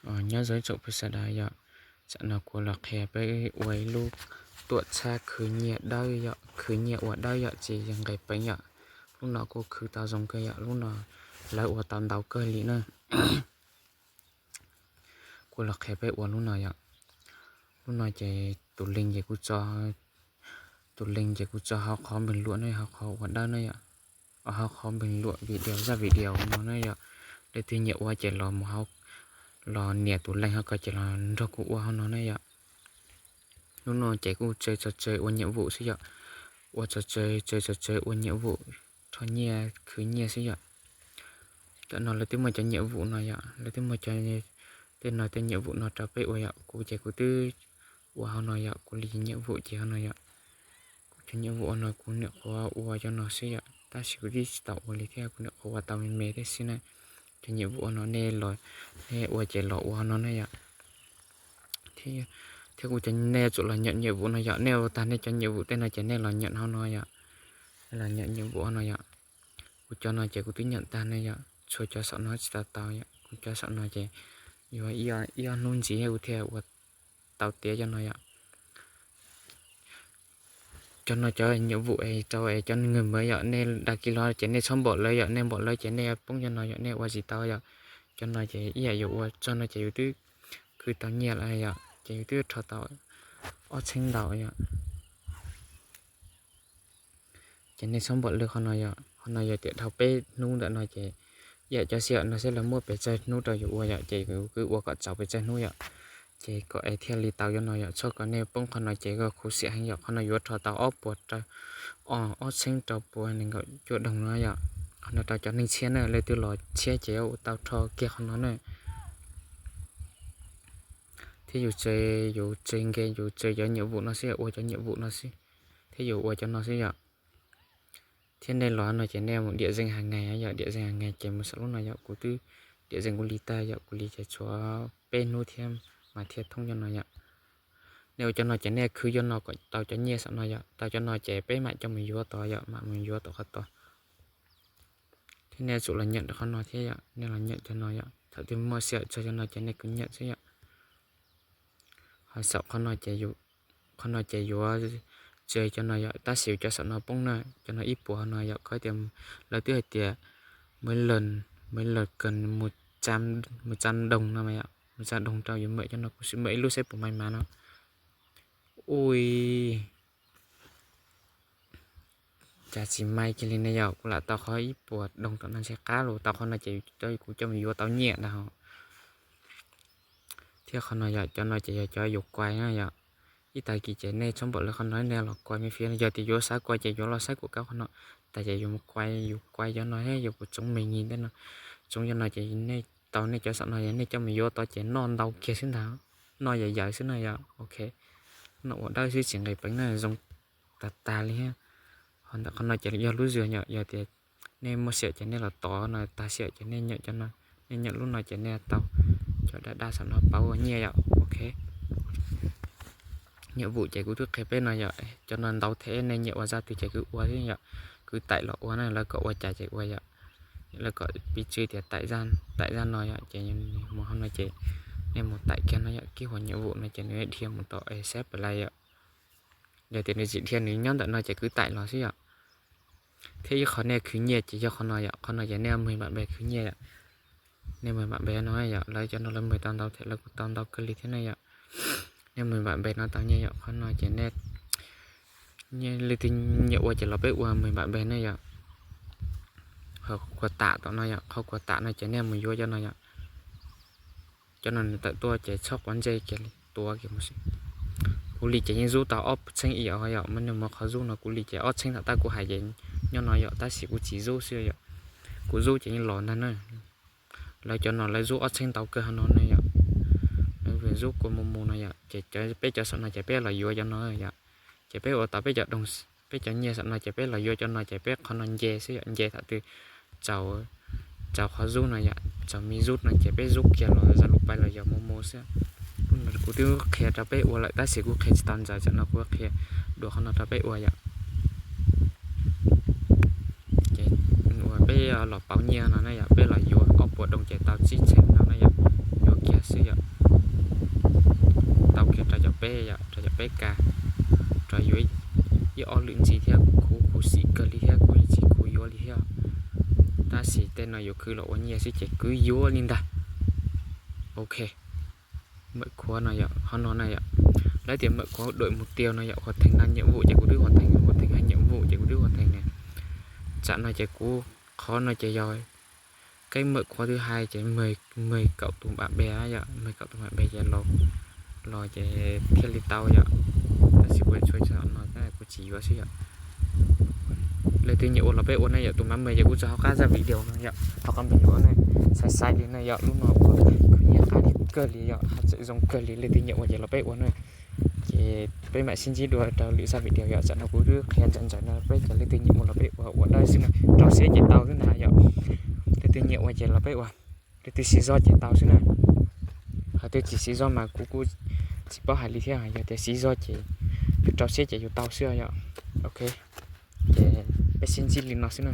Nyob zoo tsoom phooj ywg sawv daws yom, tam no kuv los qhia peb ua ib lub tuam txhab khwv nyiaj dawb yom, khwv nyiaj ua dawb yom, tsis yog nqis peev yom. Lub no kuj khwv tau zoo kawg yom, lub no lawv ua tau ntau kawg li na. Kuv los qhia peb ua lub no yom. Lub no ces tus link ces kuv tso, tus link ces kuv tso hauv qhov npeeg luam ne, hauv qhov ua dawb na yom, hauv qhov npeeg luam video, zaj video no na yom. Leej twg nyiam ua ces los mus, los nias tus link hauv ko ces los nrog kuv ua hauv no na yom. Lub no ces kuj tsawg txog tsawg ua nhiệm vụ xwb yom, ua txog tsawg, tsawg txog tsawg ua nhiệm vụ, rho nyiaj khwv nyiaj xwb yom. Tam no lawv twb muaj cov nhiệm vụ no yom, lawv twb muaj cov, tej no tej nhiệm vụ no rau peb ua yom. Kuv ces kuv twb ua hauv no yom, kuv li nhiệm vụ ces hauv no yom. Kuv cov nhiệm vụ no kuv nyuam qhuav ua cov no xwb yom, tab sis kuv twb tsis tau ua li thiab, kuv nyuam qhuav ua tau me me thiab xwb na. Cov nhiệm vụ no nej los, nej ua ces los ua hauv no na yom. Thiab kuv cov, nej yuav tsum los nhận nhiệm vụ no yom, nej ua tag nej cov nhiệm vụ tej no ces nej los nhận hauv no yom. Nej los nhận nhiệm vụ hauv no yom. Kuv cov no ces kuv twb nhận tag ne yom, tshuav cov saum no tsis tau tau yom. Kuv cov saum no ces yuav ib ob hnub ntxiv kuv thiaj ua tau tiav cov no yom. Cov no cov nhiệm vụ es rau es cov người mới yom, nej đăng ký los ces nej txhob npaum lawv yom, nej npaum lawv ces nej poob cov no yom, nej ua tsis tau yom. Cov no ces ib yam yuav ua txog no ces yus twb khwv tau nyiaj lawm yom, ces yus twb rho tau ob txheeb ntau yom. Ces nej txhob npaum lawv qhov no yom, qhov no yog tias dhau peb hnub ntawm no ces ib yam cov xiam no xwb, lawv muab pes tsawg hnub rau yus ua yom, ces yus kuj ua kom txaus pes tsawg hnub yom. Ces kom es thiaj li tau cov no yom, txhob kom nej poob qhov no ces koj khuv xim heev yom. Qhov no yuav rho tau ob puas, ob txheeb rau puas nees nkaum cuaj doog no yom. Qhov no rau cov neeg tshiab na, leej twg los tshiab ces yuav tau rho kiag qhov no na. Thiab yus tseg, yus tseg nkees, yus tseg cov nhiệm vụ no xwb, ua cov nhiệm vụ no xwb, thiab yus ua cov no xwb yom. Thiab nej los no ces nej mus điểm danh hàng ngày yom, điểm danh hàng ngày ces mus saum lub no yom, kuv twb điểm danh kuv li tag yom, kuv li ces tshuav peb hnub thiab mas thiaj thoob cov no yom. Nej ua cov no ces nej khwv cov no kom tau cov nyiaj saum no yom, tau cov no ces peb mam coj mus yuav tod yom, mam mus yuav tod qhov tod. Thiab nej yuav tsum los nhận qhov no thiab yom, nej los nhận cov no yom, thaum twg muaj xiam txog cov no ces nej kwv nhận xwb yom. Ho saum qhov no ces, qhov no ces yuav tseg cov no yom, tab sis cov saum no poob na, cov no ib puas no yom, koj tias lawv twb hais tias mới lần, mới lần cần một trăm đồng no mas yom, một trăm đồng rau yus mượn cov no, kuv sim mượn ib lub seb puas may màv no. Ui, cas tsis may kiag li ne yom, kuv lam tau qhov ib puas đồng tom no ntshe qab los tau qhov no ces kuv coj mus yuav tau nyiaj ntag. Thiab qhov no yom, cov no ces yog cov yus kuai na yom. Ib tag kis ces nej txhob npaum lawv qhov no, nej los kuai me fiab, yog tias yuav xav kuai ces yuav los saib kuam kab qhov no. Tas ces yus mus kuai, yus kuai cov no thiab yus puas tsoov me nyig ntawm no, tsoov cov no ces nej tau nej cov saum no, nej coj mus yuav tod ces noj ntau kiag xwb ntag, noj yam yam xwb na yom. Ok, noj ua dawb xwb tsis nqis peev na, zoo tag tag li thiab. Ho ntawm qhov no ces yog lub zog yom, yog tias nej muaj xiam ces nej los tod no, tag xiam ces nej nyeem cov no, nej nyeem lub no ces nej tau cov dab dab saum no pauv ua nyiaj yom. Ok, nhiệm vụ ces kuv twb qhia peb no yom, cov no ntau thiab, nej nyiam ua zaj twg ces kwv ua xwb yom, kwv taim los ua na, lawv kom ua cas ces ua yom. Lawv kom piv txwv tias taim zaj no yom, ces mus hauv no ces nej mus taim kiag no yom, kích hoạt nhiệm vụ no ces nws dhia mus tom sab pem lawm yom. Yog tias nws tsis dhia, nws nyob ntawm no ces kwv taim los xwb yom. Thiab ib qho nej khwv nyiaj ces yog qhov no yom, qhov no ces nej mus bạn bè khwv nyiaj yom. Nej mus bạn bè no yom, lawv cov no lawv mus tau ntau thiab, lawv kuj tau ntau kawg li thiab ne yom. Nej mus bạn bè no tau nyiaj yom, qhov no ces nej, leej twg nyiam ua ces los peb ua mus bạn bè ne yom. Qhov kuv tam tom no yom, qhov kuv tam no ces nej mus yuav cov no yom. Cov no nws tawm tuaj ces txhob quav ntsej kiag li, tuav kiag mus xwb. Kuv li ces yeej zub tau ob txheeb ib yom, mas nws muaj qhov zub no kuv li ces ob txheeb tom qab kuv hais ces nyob no yom, tab sis kuv tsis zub xwb yom. Kuv zub ces yeej los ntag na. Lawv cov no lawv zub ob txheeb ntau kawg hauv no ne yom. Lawv zub kua mus mus no yom, ces peb cov saum no ces peb los yuav cov no yom. Ces peb ua tau peb cov, peb cov nyiaj saum no ces peb los yuav cov no ces peb qhov no nce xwb yom, nce thaum twg txaus qhov zub no yom, txaus me zub no ces peb zub kiag los za lub pais los yog mus mus xwb. Kuv twb qhia rau peb ua lawm tab sis kuv qhia tsis tau ntxaws, tam no kuv qhia dua qhov no rau peb ua yom. Ces uas peb los pauv nyiaj no na yom, peb los yuav ob puas đồng ces tau tsib txheeb no na yom, yuav kiag xwb yom. peb kas, rov yuav ib ob lwm ntxiv thiab, khuv khuv xim kawg li thiab, kuj tsis khuv yuav li thiab. Tab sis tej no yuav khwv los ua nyiaj xwb ces kwv yuav li ntag. Ok, mawm khuav no yom, qhov no na yom, lawv tias mawm khuav đổi mục tiêu no yom, hoàn thành nhiệm vụ ces kuv twb hoàn thành, hoàn thành hai nhiệm vụ ces kuv twb hoàn thành ne. Tsam no ces kuv, qhov no ces yog keeb mawm khuav thứ hai ces mười cậu tù bạn bè yom, mười cậu tù bạn bè ces los ces thiaj li tau yom. Tab sis kuv tsuas no kuv tsis yuav xwb yom. Leej twg nyiam ua los peb ua na yom, tus mab mem ces kuv tso hauv qab zaj video no yom, hauv qab video na, xais xais li na yom, lub no ua khwv nyiaj qab li kawg li yom, haj tseem zoo kawg li, leej twg nyiam ua ces los peb ua na. Ces peb mam sib ntsib dua rau lwm zaj video yom, tsam no kuv twb qhia ntawm ntawm no peb cov, leej twg nyiam ua los peb ua, ua dawb xwb na, rau siab ces tau xwb ntag yom. Leej twg nyiam ua ces los peb ua, leej twg siv zog ces tau xwb na. Hos twg tsis siv zog mas kuv kuj tsis paub hais li thiab, yog tias siv zog ces yus rau siab ces yus tau xwb yom. Ok, ces peb sib ntsib li no xwb na.